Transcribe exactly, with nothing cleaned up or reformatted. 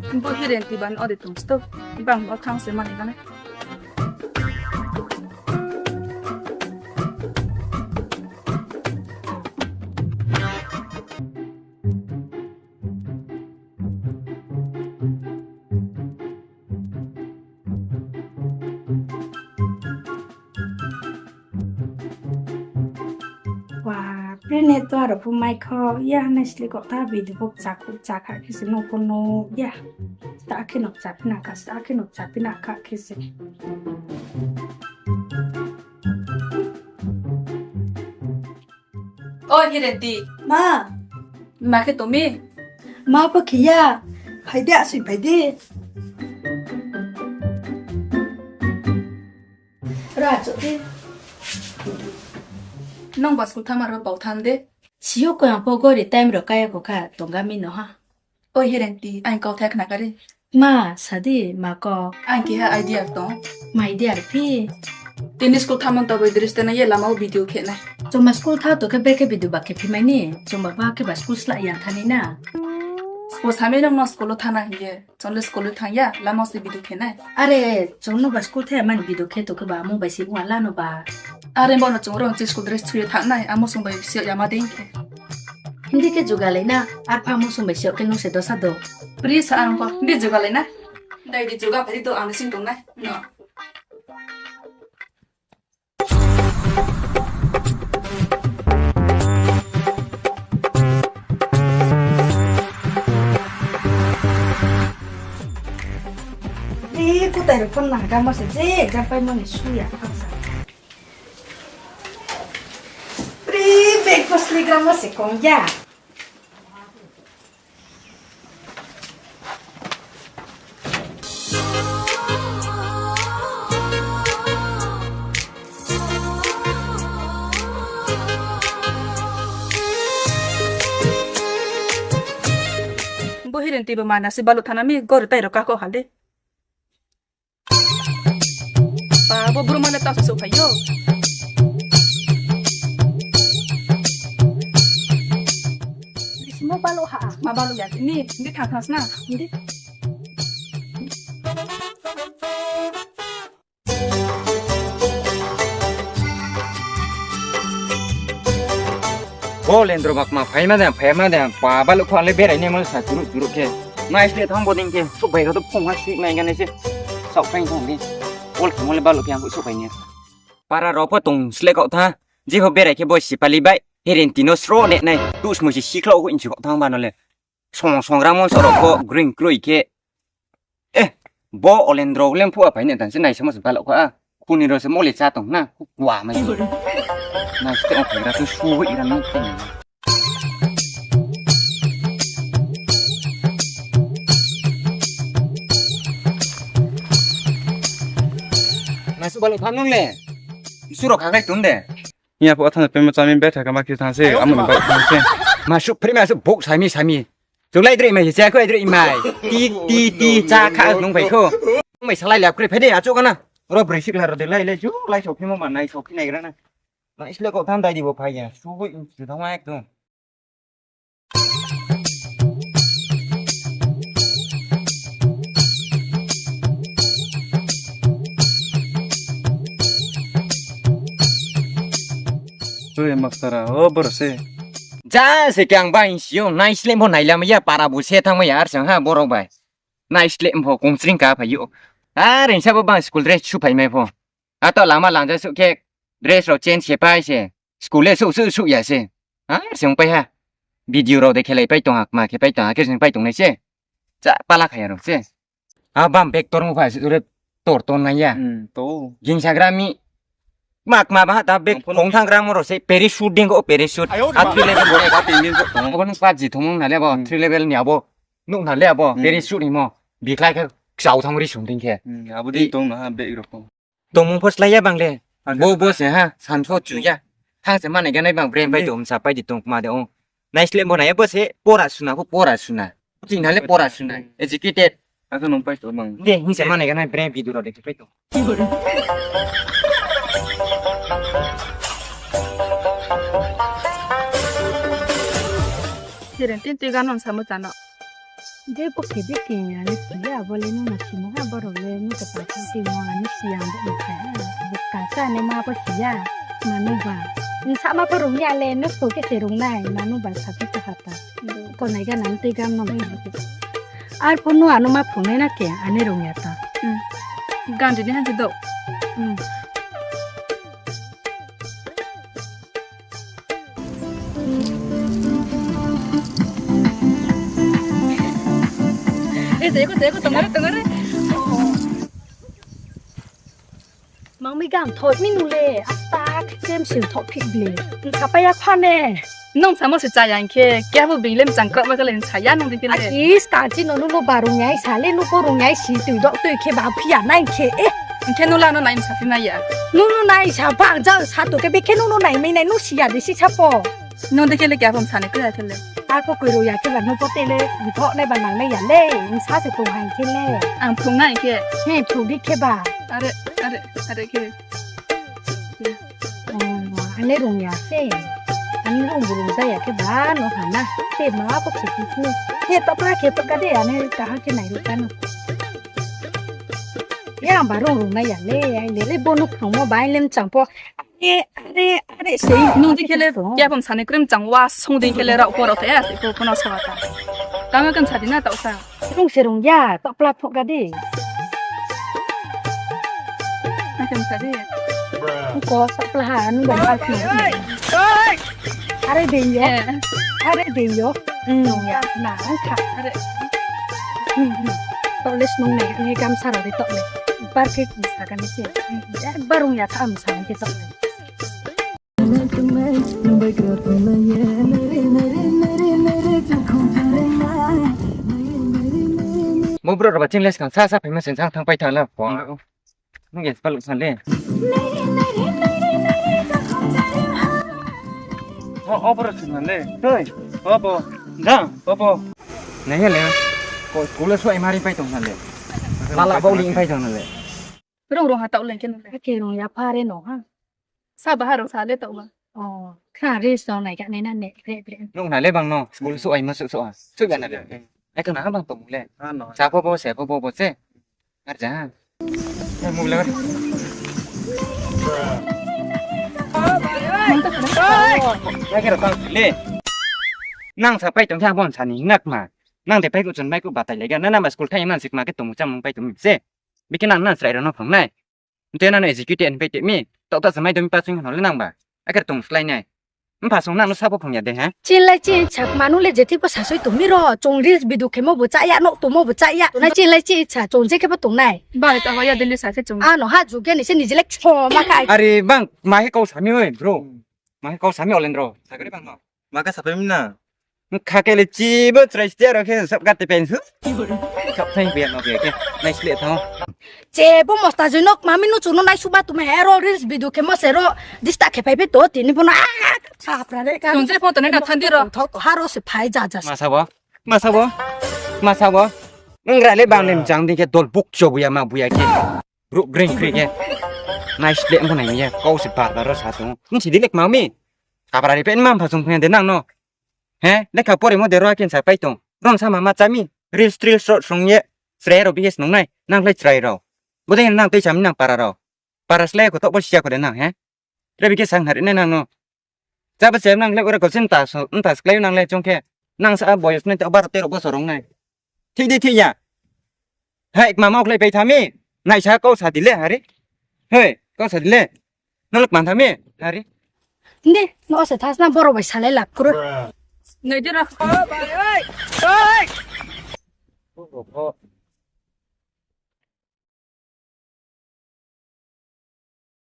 Bo Hiren ti ban ode tong sto. Bang bo thang se mani gana. Wa, pre ne to aro phu mai kho, ya, nai sle kotha video bo chakhu chakha khe se no pho no, ya. Ta khe no chaphi na kha, ta khe no chaphi na kha khe se. Oi, Hiren ti. Ma. Ma khe tong mi? Ma pho khe ya. Phai di, asoi phai di. Ra, chouh di. Nung ba school thangma ro pau than de. Siyo ko ang pho gori time ro kaya ko kha tongga mi no ha. Oi Hiren ti, ang kauthai khna kari. Ma, sa di, ma ko. Ang keha idea tong. Ma idea ri phi? Tini school thanngmo ta bai dress tena ye lama o video khe nai. Chungma school tha to khe beke video ba khe phi mai ni. Chungma ba khe ba school sla yang thani na. Suppose hamya nung no school o thana hing ye. Chung le school o thang ya, lama o se video khe nai. Are, chung no ba school thaya mani video khe to khe ba, amo bai se ua la no ba. Are, bo no chung rong chi school dress thuye thang nai, amo sung bai se ya ma dei khe. Hindi khe jugalai na, arpha amo sung bai se khe nung se dosa do. Pri sa ang ko, hindi jugalai na. Dai di juga phari to ang sing tong nai. No. Ri kutai rok phone nang kamo se je exam paimo ni suya khaksa. Ri bag phone sligramo se kong ya. Bo Hiren ti bo mana se baluh thana mi gori tai ro kako hal di. Pa, bo bru mane ta suh phai yo. Mo baluh ha, ma baluh ya, ni, ni thang thang sna, ni. Bo lendro bakma phaima de, phaima de, pa baluh kho ang le berai ni mo sa churu churu khe. Nai sle thang bo ding khe, suh bai ro to phung ha sih nai gane se. Saoh phai thang di. Bol khe mo le baluh khe ang suh bai ni. Para rao pho tong sle kau tha. Je pho berai khe bo sipali bai. Herenti no sro ne nai. Tu smo si sikhlau hu inchi kau thang ba no le. Song song ramo soro ko green kroi khe. Eh, bo olendro lem phu apai ne dan se nai samo se balok kha. Kuni ro se mole cha tong na, kua mai. Na se ong phai ra tu su hui ra nang tong. Na su balok tha nung le. Su ro kha kai tun de. Iya pho thang pema chami betha kama khe thang se, amo ni bai thang se. Ma su phri ma su bok sami sami. Chung lai droi mai se, ko droi mai. Ti, ti, ti, cha kha nung bai kho. Mai salai lap kre phai de, achu kana. Ro broi sik la ro de lai lai chu, lai so phimo ma nai so phi nai gra na. Ma isle ko thang dai di bo phai ya. Su hui, su thang ma ekdom. Oi, master, o boro se. Ja se khe ang bai sio, nai slem bo nai lam ya, para bo se thang ya, ar sang ha, borok bai. Nai slem bo, kong sring ka phai yo. Ar engsa bo bang school dress su phai mai pho. Ato lama langja suh khe dress rao change khe pai se. School le suh suh suh ya se. Ar se ong pai ha. Video rao de khelai pai tong ha, kma khe pai tong ha, khe sing pai tong nai se. Cha pala khaya rao se. A bam bag tor mo phai se ure tor ton nai ya. Hmm, to. Ging sagra mi. Mak ma ba ha ta bag phone. Kong thang gra mo rao se parachute ding ko parachute. Ayo, a three level. Bo ka tin din ko. Abo nung pa ji thong na le bo, hmm, three level ni abo. Nuk na le abo, hmm, parachute ni mo. Biklai khe ksao thang ri sung ding khe. Hmm, abo ding tong na ha bag rao ko. Tongmung pho slái ya bang le. Bo, bo se ha, san pho chu ya. Thang se manai ganai bang brem pai di, hmm, msa pai di tong kma de ong. Nai slem bo nai ya bo se, pora suna pho pora suna. Ching na le pora suna. Educated. Ako nung pai to bang. De, hing se manai ganai brem video rao de pai to. Hiren tin tui gan non samo chano. Je bo khe de khe ani si ya, abo le nung no simo ha, borok le nung khe pa si mo ani si ya, bo khe. Bo kasa ni ma bo si ya, manu ba. Nung sama pho rung ya le, nung kho khe se rung nai, manu ba sa khe kha ta. Ko nai ga nang tei gam no. Ar pho nung ano ma phung nai na khe, ani rung ya ta. Hmm. Gan di ni han si do. Hmm. Eh, jeko, jeko, tongare, tongare. Mang mi gam thoi mi nung le, asta khe chem sil thok phik ble. Sapai ya kha ne. Nung samo se chaya hing khe, kebo bini le mchang kok ma khe le sa ya nung di khe le. Agi sta chi no nung no ba rung yai sa le, nung ko rung yai si tui dok tui khe ba phi ya nai khe, eh. Hing khe nung la no nai msa phi mai ya. Nung no nai sa ba ang ja sa to khe, be khe nung no nai mai nai, nung si ya de si sa po. Nung de khe le kya pho msa ni khe ya khe le. Ar pho koi ro ya khe ba nung pho te le, mtho nai ba nang nai ya le, msa se tong hai khe le. Ang phung nai khe. He, phung di khe ba. Are, are, are khe. Oh, ane rung ya se. Ane rung bu rung ja ya khe ba no ha na. Te ma pho khe khe khe. Khe to pra khe to ka de, ane ka ha khe nai ru ka no. Ya ba rung rung nai ya le, ai le le bo no phung mo ba ai le mchang pho. Are, are, are, se. Nung di khe le, kya pho msa ni krem chang wa, sung di khe le rao pho rao the, se pho pho no sa ta. Kama kan sa di na tau sa. Rung se rung ya, tokpla phok ga di. Akan sa di. Ko tokpla ha, anu ba ha si. Are dei yo. Eh. Are dei yo. Hmm. Rung ya, na, ang kha. Are. Hmm, hmm. Tok le snung nai, ni gam sa ro di tok le. Bar ke sa ga ni se. Hmm. Bar rung ya kha, am sa ni tok le. Mo brouh rao ba chini le skang sa sa phaima seng sang thang pai thang la pho. Nung yes palu san le. O, o brouh san le. Hei, o bo. Da, o bo. Nai ya le. Ko school le suai mari pai tong san le. Lala bau ling pai tong le. Rung rung ha tau le khe nung le. Ake rung ya pha re no ha. Sa ba ha rung sa le tau ba. Oh, kha re so nai ka nai na ne pre pre. Nung na le bang no, school so ai ma so so ha. So ga na le. Ai ka na bang tong le. Sa pho bo, se pho bo bo se. Ar ja. Ai mu le. Ya ke ra tang le. Nang sa pai tong kha bon sa ni nak ma. Nang de pai ku chun pai ku batai le ga. Na na ma school thai man sik ma ke tong cham pai tong se. Bikhe nang nang chrai rao no phang nai. Nte nang no executive and pai te mi. Tok ta samai do mi pa chung no le nang ba. Akhir tong slái nai. Mpha song nang no sabo phang ya de ha. Chin lai chin chak manu le jethi pho sasoi tong mi ro. Chung reels video khemo bo cha ya, nok tongmo bo cha ya. Nai chin lai chin cha chung je khe bo tong nai. Ba ta ho ya de le sa khe chung. Ano ha ju ge ni se ni je le choma kha. Are bang ma he kau sami oi bro. Ma he kau sami olen ro. Sakri bang no. Ma ka sapai mi na. Kha khe le chibo chrai stia ro khe sab ka te pen su. Sab thai biya no biya khe. Nai sle thang. Che bo mosta joi nok ma mi nu chu no nai suba tu me he ro reels video khe mo se ro. Dista khe pai pe to tini bo no. Ah, chapra re ka. Chung je pho to nai da thandi ro. Thok to ha ro se phai ja ja. Ma sa bo. Ma sa bo. Ma sa bo. Nung ra le bang nem jang ding khe dol buk cho buya ma buya khe. Brouh greng kri khe. Nai sle mo nai mi ya. Kau se bar bar ro sa tong. Nung si di lek ma mi. Sabra ri pe ni ma mpha song phung ya de nang no. He, lekha pore mo de ro akin sa pai tong. Rom sa ma ma cha mi. Reels, reels rao sung ye. Chrai rao bihis nung nai. Nang lai chrai rao. Bodei nang tei sa mi nang para rao. Para slái kho tok bo sia kho de nang, he. Tre bihis sang hari nai nang no. Cha ba se nang le ura kau sin ta so, nta sklái nang le chung khe. Nang sa boyos nai ta baro tero bosor rong nai. Thik di thik ya. Hai, mama khlai pai thami. Nai sa kau sa di le, hari. Hei, kau sa di le. Nolak man thami, hari. Hindi, no se thas na boro bai salai lap kuru. Nai di ra.